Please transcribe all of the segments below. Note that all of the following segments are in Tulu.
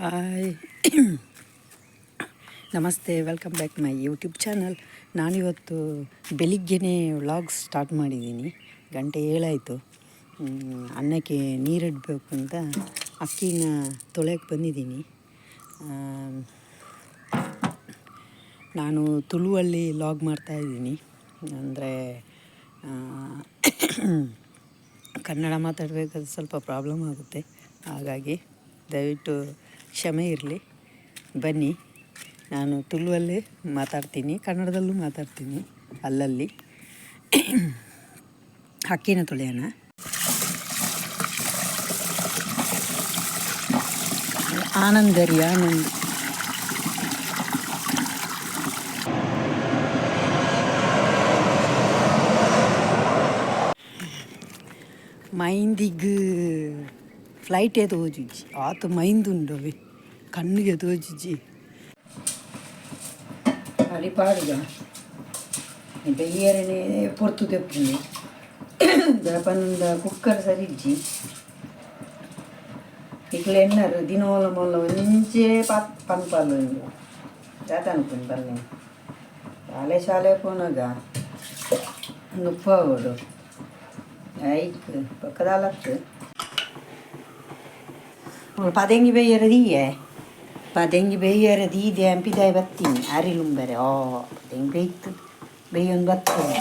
Hi, namaste, welcome back my YouTube channel. ನಾನಿವತ್ತು ಬೆಳಿಗ್ಗೆನೇ ವ್ಲಾಗ್ ಸ್ಟಾರ್ಟ್ ಮಾಡಿದ್ದೀನಿ. ಗಂಟೆ 7 ಆಯಿತು. ಅನ್ನಕ್ಕೆ ನೀರಿಡಬೇಕು ಅಂತ ಅಕ್ಕಿನ ತೊಳೆಯಕ್ಕೆ ಬಂದಿದ್ದೀನಿ. ನಾನು ತುಳುವಲ್ಲಿ ವ್ಲಾಗ್ ಮಾಡ್ತಾಯಿದ್ದೀನಿ. ಅಂದರೆ ಕನ್ನಡ ಮಾತಾಡಬೇಕಾದ್ರೆ ಸ್ವಲ್ಪ ಪ್ರಾಬ್ಲಮ್ ಆಗುತ್ತೆ. ಹಾಗಾಗಿ ದಯವಿಟ್ಟು ಕ್ಷಮೆ ಇರಲಿ. ಬನ್ನಿ, ನಾನು ತುಳುವಲ್ಲೇ ಮಾತಾಡ್ತೀನಿ, ಕನ್ನಡದಲ್ಲೂ ಮಾತಾಡ್ತೀನಿ ಅಲ್ಲಲ್ಲಿ. ಅಕ್ಕಿನ ತೊಳೆಯೋಣ. ಆನಂದರಿ ಆನಂದ್. ಮೈಂದಿಗ್ ಫ್ಲೈಟೇ ತೋಜುಜಿ, ಆತ ಮೈಂದುಂಡವೆ ಕಣ್ಣಿಗೆ ತೋಜುಜಿ. ಅರಿ ಪಾಡುಗ ಬೆಯ್ಯರನೆ ಪೊರ್ತು ತೆಪ್ಪುಂಡು ಪನ್ನೊಂದ ಕುಕ್ಕರ್ ಸರಿ ಇಜ್ಜಿ. ಇಕ್ಲೆ ಎನ್ನರು ದಿನೋಲ ಮೊಲ್ಲ ಒಂಜೇ ಪಾತ್ ಪನ್ಪಲ್ಲು ಇಂದು ದಾದ ಅನ್ಕೊಂಡು ಬನ್ನಿ. ಶಾಲೆ ಶಾಲೆ ಪೋನಾಗ ನುಪ್ಪಾವಡು ಐಕ್ ಪಕ್ಕದಾಲತ್ತು ಪದೆಂಗಿ ಬೇಯರ ದೀಯೆ, ಪದೆಂಗಿ ಬೇಯರ ದೀದೆ ಅಂಪಿದಾಯಿ ಬತ್ತೀನಿ ಅರಿಲುಂಬರೆ. ಓ ಪದೆಂಗಿ ಬೇಯ್ತು, ಬೇಯೊಂದು ಬತ್ತನೆ.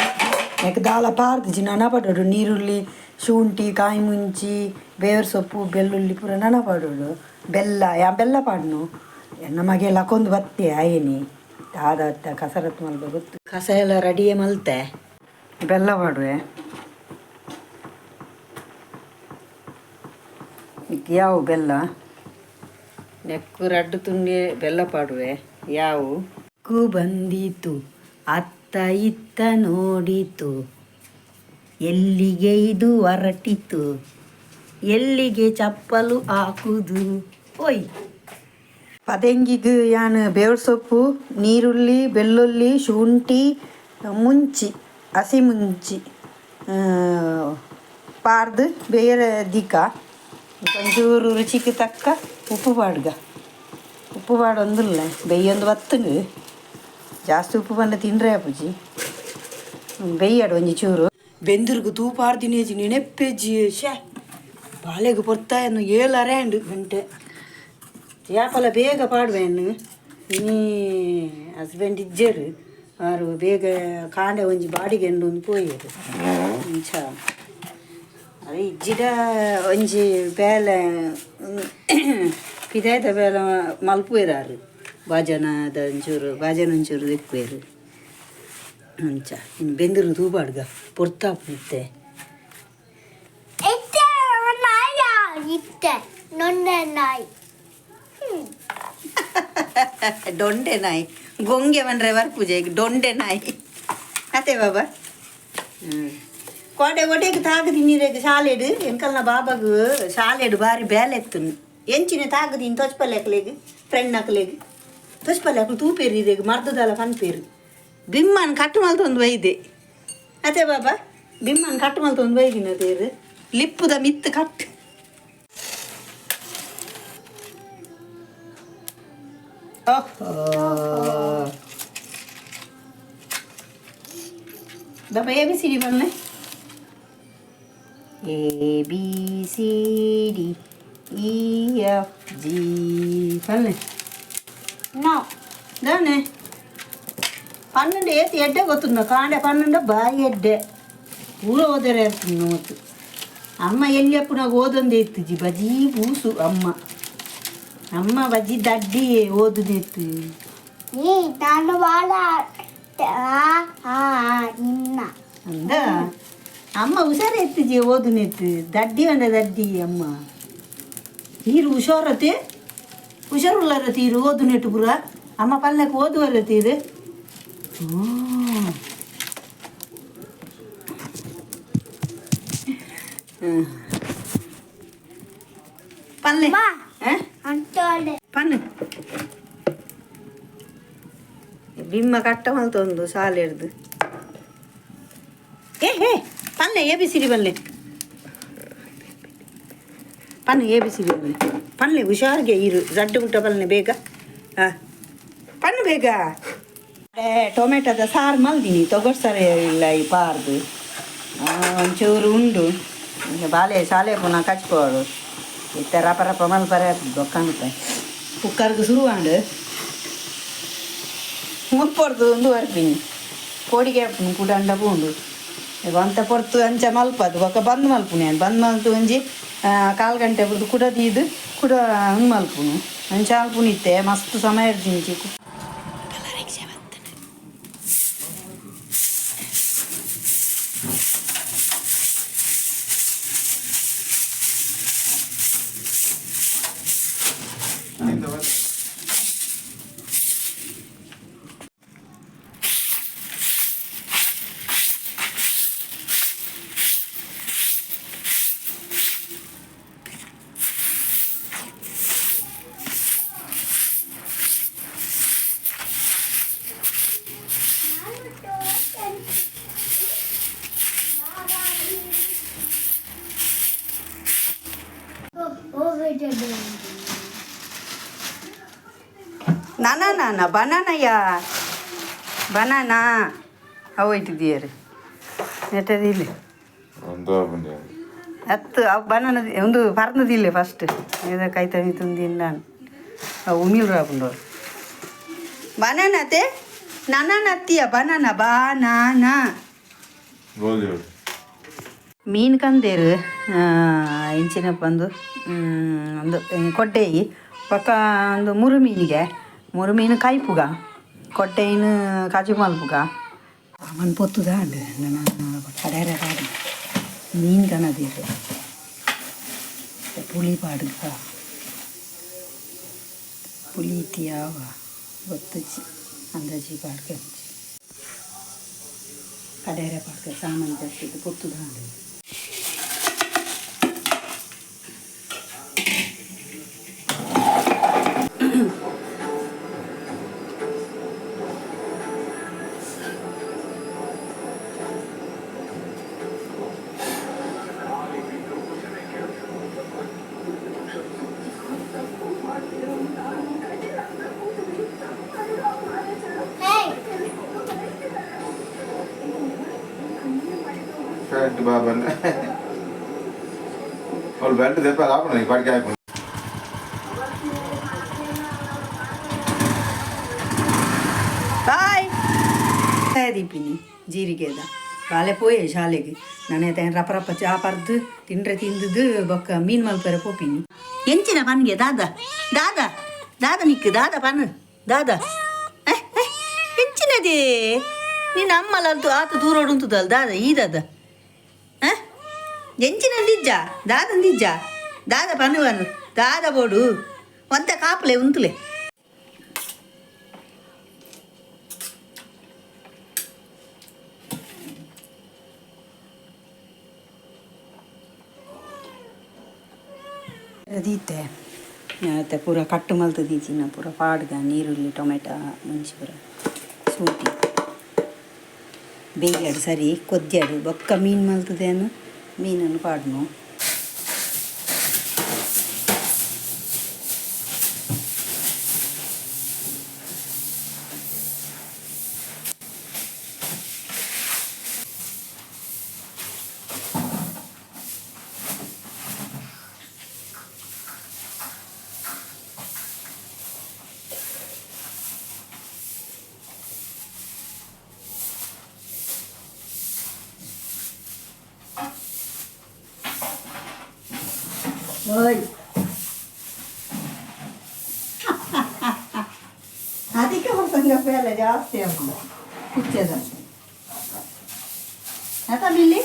ಯಾಕೆ ದಾಲ ಪಾರ್ದಿಜಿ ನನ ಪಾಡೋಡು. ನೀರುಳ್ಳಿ, ಶುಂಠಿ, ಕಾಯಿ ಮುಂಚಿ, ಬೇರು ಸೊಪ್ಪು, ಬೆಳ್ಳುಳ್ಳಿ ಪೂರ ನನ ಪಾಡೋಡು. ಬೆಲ್ಲ ಯಾ ಬೆಲ್ಲ ಪಾಡ್ನು. ಎನ್ನ ಮಗೆ ಲಕೊಂದು ಬತ್ತೆ ಆಯೇನಿ ದಾದ ಅತ್ತ ಕಸರತ್ತು ಮಲ್ಪ ಗೊತ್ತು. ಕಸ ಎಲ್ಲ ರೆಡಿಯೇ ಮಲ್ತೆ. ಬೆಲ್ಲ ಪಾಡುವೆ. ಯಾವ ಬೆಲ್ಲ ನೆಕ್ಕು ರಡ್ಡು ತುಂಡಿ ಬೆಲ್ಲ ಪಾಡುವೆ. ಯಾವು ಕು ಬಂದಿತು, ಅತ್ತ ಇತ್ತ ನೋಡಿತು, ಎಲ್ಲಿಗೆ ಇದು ಹೊರಟಿತು, ಎಲ್ಲಿಗೆ ಚಪ್ಪಲು ಹಾಕುದು? ಓಯ್ ಪದೆಂಗಿಗೆ ಯಾನ್ ಬೇವು ಸೊಪ್ಪು, ನೀರುಳ್ಳಿ, ಬೆಳ್ಳುಳ್ಳಿ, ಶುಂಠಿ, ಮುಂಚಿ, ಹಸಿ ಮುಂಚಿ ಪಾರ್ದು ಬೇರೆ ದಿಕ್ಕ. ಒಂಚೂರು ರುಚಿಗೆ ತಕ್ಕ ಉಪ್ಪು ಪಾಡ್ಗ. ಉಪ್ಪು ಪಾಡೊಂದಿಲ್ಲ, ಬೆಯ್ಯೊಂದು ಬತ್ತುಂಡು. ಜಾಸ್ತಿ ಉಪ್ಪು ಬಂಡ ತಿಂಡ್ರೆ ಅಪ್ಪುಜಿ. ಬೆಯ್ಯಾಡು ಒಂಜಿ ಚೂರು. ಬೆಂದಿರ್ಗು ತೂ ಪಾಡ್ದಿನೇಜಿ ನೆನೆಪ್ಪೆಜ್ಜಿ. ಶ್ಯಾ, ಬಾಳೆಗೆ ಪೊರ್ತಾಯನ್ನು. 7:30 ಆಂಡು ಗಂಟೆ. ಯಾಪಲ ಬೇಗ ಪಾಡುವೆನು. ನೀ ಹಸ್ಬೆಂಡ್ ಇಜ್ಜೇರು, ಆರು ಬೇಗ ಕಾಂಡೆ ಒಂಜಿ ಬಾಡಿಗೆ ಒಂದು ಪೋಯೆರು. ಇಂಚ ಅರೆ ಇಜ್ಜಿಡ ಒಂಜಿ ಬೇಲೆ ಪಿದಾಯ್ದ ಬೇಲೆ ಮಲ್ಪುವೆರಾರು. ಭಜನದ ಒಂಚೂರು ಭಜನೆ ಒಂಚೂರು ದೆಕ್ಕುವೆರು. ಅಂಚ ಇನ್ನು ಬೆಂದಿರು ತೂಪಾಡ್ಗ ಪೊರ್ತಾಪುತ್ತೆ. ಇತ್ತೆ ನಾಯಿ ಇತ್ತೆ ನೊಂಡೆ ನಾಯಿ. ಡೊಂಡೆ ನಾಯಿ. ಗೊಂಗೆ ಬಂದ್ರೆ ಪೂಜೆ ಡೊಂಡೆ ನಾಯಿ ಅತ್ತೆ ಬಾಬಾ. ಹ್ಞೂ, ಕೋಡೆ ಒಡೆಗೆ ತಾಗದಿ ನೀರೆಗ್ ಶಾಲೆಡ್ ಎಂಕಲ್ನ ಬಾಬಾಗ್ ಶಾಲೆಡ್ ಬಾರಿ ಬೇಲೆ ಎತ್ತುನು. ಎಂಚಿನ ತಾಗದಿನ್ ತೊಚ್ಪಲ್ಲೆ ಅಕ್ಲೆಗ್, ಫ್ರೆಂಡ್ ಅಕ್ಲೆಗ್ ತೊಚ್ಪಲ್ಲೆ. ಅಕ್ಲು ತೂಪೇರು ಇರೆಗ್ ಮರ್ದದಲ್ಲ ಪನ್ಪೇರು. ಬಿಮ್ಮನ್ ಕಟ್ಟು ಮಲ್ತೊಂದು ಬೈದೆ ಅತ್ತೆ ಬಾಬಾ. ಬಿಮ್ಮನ್ ಕಟ್ಟು ಮಲ್ತೊಂದು ಬೈದಿನ ತೇರು ಲಿಪ್ಪುದ ಮಿತ್ತು ಕಟ್ಟು. ಓಹೋ ಬಾಬಾ, ಎ ಬಿ ಸಿ ಡಿ ಬನ್ನೆ. A B C D E F G ಪನ್ನೆ. ನೋ. ದಾನೆ 12 ಏತ್ ಎಡ್ಡೆ ಗೊತ್ತುಂಡ. ಕಾಂಡೆ 12 ಬಾಯಿ ಎಡ್ಡೆ ಪೂರ ಓದರೆ ಮತ್ತು ಅಮ್ಮ ಎಲ್ಲಿ ಅಪ್ಪನಾಗ ಓದೊಂದೇ ಇತ್ತುಜಿ. ಬಜೀ ಬೂಸು ಅಮ್ಮ. ಅಮ್ಮ ಬಜ್ಜಿ ದಡ್ಡಿ ಓದುದಿತ್ತು. ನೀ ನಾನು ಬಾಳ ಆ ಆ ನಿನ್ನ ಅಂದ ಅಮ್ಮ ಹುಷಾರ ಎತ್ತಿಜಿ ಓದುನೆತ್ತು. ದಡ್ಡಿ ಒಂದ ದಡ್ಡಿ ಅಮ್ಮ. ನೀರು ಹುಷಾರತೆ, ಹುಷಾರುಳ್ಳಾರ ತೀರು ಓದುನೆಟ್ಟು ಪೂರ. ಅಮ್ಮ ಪಲ್ಲಕ್ಕೆ ಓದುವಲ್ಲ ತೀರು. ಪಲ್ಲೆ. ಬಾ. ಅಂತೋಳೆ. ಪನ್ನು ಬಿಮ್ಮ ಕಟ್ಟ ಮಲ್ತೊಂದು ಸಾಲೆಡ್ದು. ಏ ಹೇ, ಪಲ್ಲೆ ಎ ಬಿ ಸಿ ಡಿ ಬಲ್ಲೆ. ಪನ್ನು ಎ ಬಿ ಸಿ ಡಿ ಪನ್ಲೆ ಹುಷಾರಿಗೆ ಇರು ಜಡ್ಡು ಮುಟ್ಟ ಪಲ್ನೆ ಬೇಗ. ಹಾಂ, ಪನ್ನು ಬೇಗ. ಟೊಮೆಟೊದ ಸಾರು ಮಲ್ದಿನಿ, ತೊಗರ್ಸರೆ ಇಲ್ಲ ಈ ಪಾರ್ದು ಒಂಚೂರು ಉಂಡು. ಈಗ ಬಾಲೆ ಶಾಲೆ ಪುನಃ ಕಚ್ಕೋಡು ಇತ್ತೆ ರಪ ರಪ ಮಲ್ಪರೆ ಬೊಕ್ಕಂತೆ. ಕುಕ್ಕರ್ಗೆ ಶುರುವಾಂಡು ಮುಪ್ಪೊರ್ದು ಒಂದು ಬರ್ಪಿನಿ ಕೋಡಿಗೆ ಕೂಡ ಅಂಡ ಪೂಂಡು. ಈಗ ಅಂತ ಪೊರ್ತು ಅಂಚ ಮಲ್ಪದು ಬೊಕ್ಕ ಬಂದ್ ಮಲ್ಪುನಿ. ಬಂದ್ ಮಲ್ತು ಒಂಜಿ ಕಾಲು ಗಂಟೆ ಬುಡ್ದು ಕುಡ ದೀದು ಕುಡ ಹಂಗೆ ಮಲ್ಪುನು, ಅಂಚ ಮಲ್ಪುನಿ. ಇತ್ತೆ ಮಸ್ತ್ ಸಮಯ ಇರ್ದಿಂಚಿ. ನಾನಾ ಬನಾನಯ್ಯ, ಬನಾನಾ ಅವು ಇಟ್ಟಿದ್ದೀಯರು ನೆಟ್ಟದಿಲ್ಲ. ಹತ್ತು ಅವು ಬನಾನ ಒಂದು ಪರ್ನದಿಲ್ಲ. ಫಸ್ಟ್ ಏದ ಕೈ ತಮಿ ತುಂದಿಲ್ಲ ನಾನು. ಅವು ಉಮಿಲ್ ರಾಪುಂಡು ಬನಾನತೆ ನನ್ನತ್ತಿಯ ಬನಾನ ಬಾನಾನ. ಮೀನು ಕಂದೇರು ಇಂಚಿನಪ್ಪ ಒಂದು ಒಂದು ಕೊಡ್ಡೇಯಿ ಬೊಕ್ಕ ಒಂದು ಮುರು ಮೀನಿಗೆ, ಮುರು ಮೀನು ಕಾಯ್ಪುಗ, ಕೊಡ್ಡೇಯಿನ ಕಾಜು ಮಲ್ಪುಗ. ಸಾಮಾನು ಪೊತ್ತುದಾಂಡ್ ನನ್ನ ಕಡೆರ ಪಾಡು ಮೀನು ಕನದೀರು. ಪುಳಿ ಪಾಡುಗ, ಪುಳಿ ಇತ್ತಿಯಾವ ಗೊತ್ತುಜಿ, ಅಂದಾಜಿ ಪಾಡ್ಕ ಕಡೆರೆ ಪಾಡ್ಕ ಸಾಮಾನು ಜಾಸ್ತಿ ಪೊತ್ತುದಾಂಡ್. Hey. ಕರೆಕ್ಟ್ ಬಾಬನ್ ಅವ್ಳು ಬೆಲ್ಟ್ ದೆಪ್ಪ ಆಪಣ ಪಡಿಕೆ ಆಯ್ಪುಂಡು. ಬಾಯ್ ದೀಪಿನಿ ಜೀರಿಗೆದ ಬಾಲೆ ಪೋಯೆ ಶಾಲೆಗೆ. ನಾನೇ ತೇನ್ ರಪ ರಪ ಚಾ ಪರ್ದು ತಿಂಡ್ರೆ ತಿಂದದ್ದು ಬೊಕ್ಕ ಮೀನು ಮಲ್ಪೆರೆ ಪೋಪಿನಿ. ಎಂಚಿನ ಪನ್ಗೆ ದಾದಾ ದಾದಾ ದಾದ ನಿಕ್ಕು ದಾದ ಪನ್ ದಾದ ಎಂಚಿನದೇ ನೀನು ಅಮ್ಮಲಂತೂ ಆತ ದೂರೋಡುಂತದಲ್ಲ ದಾದ ಈ ದಾದ ಎಂಚಿನಂದಿಜ್ಜ ದಾದಂದಿಜ್ಜ ದಾದ ಪನ್ನು ಪನ್ನು ದಾದ ಬೋಡು ಒಂತೆ ಕಾಪಲೆ ಉಂತುಲೆ. ದೀತೆ ಮತ್ತೆ ಪೂರ ಕಟ್ಟು ಮಲ್ತು ದೀಚಿನ ಪೂರ ಪಾಡ್ಗ ನೀರುಳ್ಳಿ, ಟೊಮೆಟೊ, ಮುಂಚಿ ಪೂರ ಸೂಟಿ ಬೇಯ್ಯಾಡು ಸರಿ ಕೊದ್ಯಾಡು ಬೊಕ್ಕ ಮೀನು ಮಲ್ತದೇನು ಮೀನನ್ನು ಪಾಡ್ನು. ಓಯ್, ಅದಕ್ಕೆ ಪ್ರಸಂಗ ಬೇಲೆ ಜಾಸ್ತಿ ಆಗ್ತದೆ ಕುಚ್ಚದ ಆಯ್ತಾ ಬಿಲ್ಲಿ.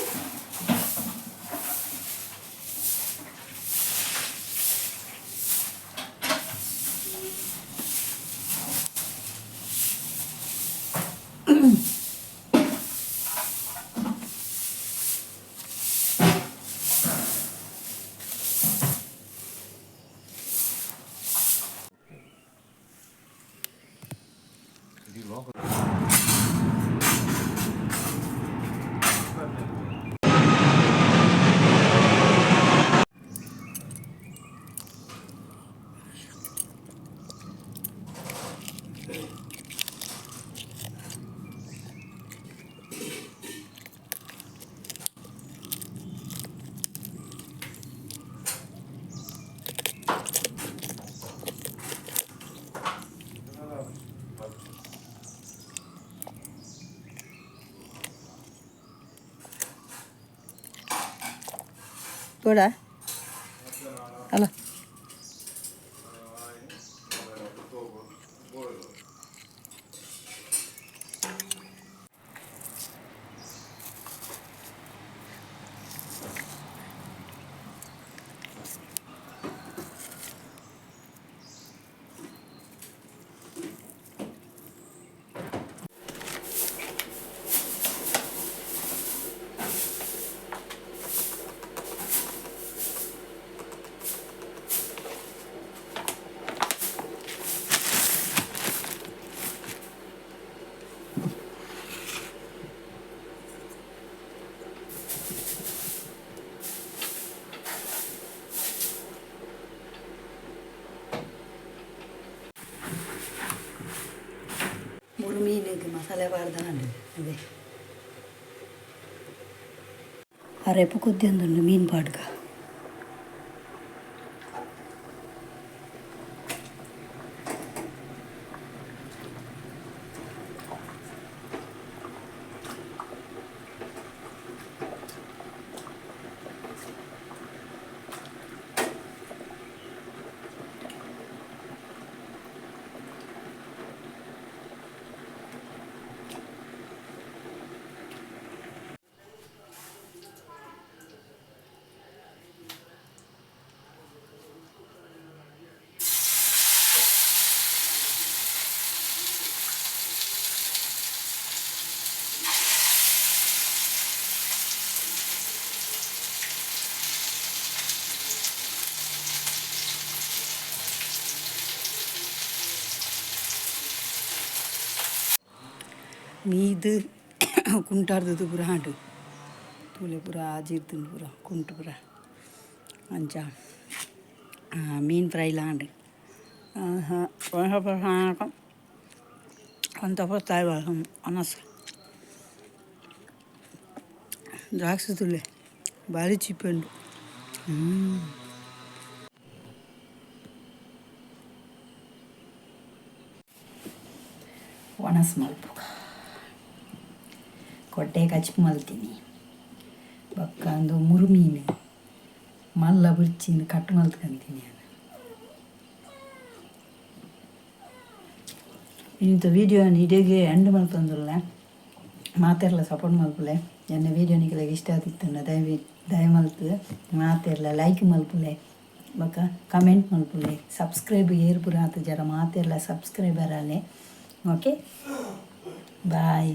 ಬೋಡ ಅಲ್ಲ. ಮುರು ಮೀನಿಗೆ ಮಸಾಲೆ ಬಾರ್ದಾಂಡ್ ಅದೇ ಅರೆಪು ಕುದ್ಯೊಂದುಂಡು ಮೀನು ಪಾಡ್ಗ. ಮೀದು ಕುಂಟಾರ್ದದು ಪೂರ ಹಾಂಡು ತೂಲೆ ಪೂರ ಆಜಿರ್ದುಂಡು ಪೂರ ಕುಂಟು ಪೂರ ಅಂಚ ಮೀನ್ ಫ್ರೈ ಲಾಂಡ್ ಅಂತ ಅನಸ ದ್ರಾಕ್ಷಿ ತುಲೆ ಭಾರಿ ಚೀಪ್ ಉಂಡು. ಒಣಸ್ ಮಲ್ಪುಗ ಕೊಟ್ಟೆ ಕಚ್ಪು ಮಲ್ತೀನಿ ಬೊಕ್ಕ ಅಂದು ಮುರು ಮೀನು ಮಲ್ಲ ಬುರ್ಚಿನ ಕಟ್ ಮಲ್ತ್ಕೊಂತೀನಿ ನಾನು. ಇಂಥ ವೀಡಿಯೋ ಇಡೀ ಎಂಡ್ ಮಲ್ತೊಂದುಲ್ಲ ಮಾತೆರ್ಲ ಸಪೋರ್ಟ್ ಮಲ್ಪುಲೆ. ಎನ್ನ ವೀಡಿಯೋ ನಿಕಲೆಗ್ ಇಷ್ಟ ಆದಿತ್ತುಂಡ ದಯವಿ ದಯಮಲ್ತ್ ಮಾತೆರ್ಲ ಲೈಕ್ ಮಲ್ಪುಲೆ ಬೊಕ್ಕ ಕಮೆಂಟ್ ಮಲ್ಪುಲೆ. ಸಬ್ಸ್ಕ್ರೈಬ್ ಏರ್ ಪೂರ ಆತ್ ಜರ ಮಾತೆರ್ಲ ಸಬ್ಸ್ಕ್ರೈಬರ್ ಆಲೆ. Okay, boy.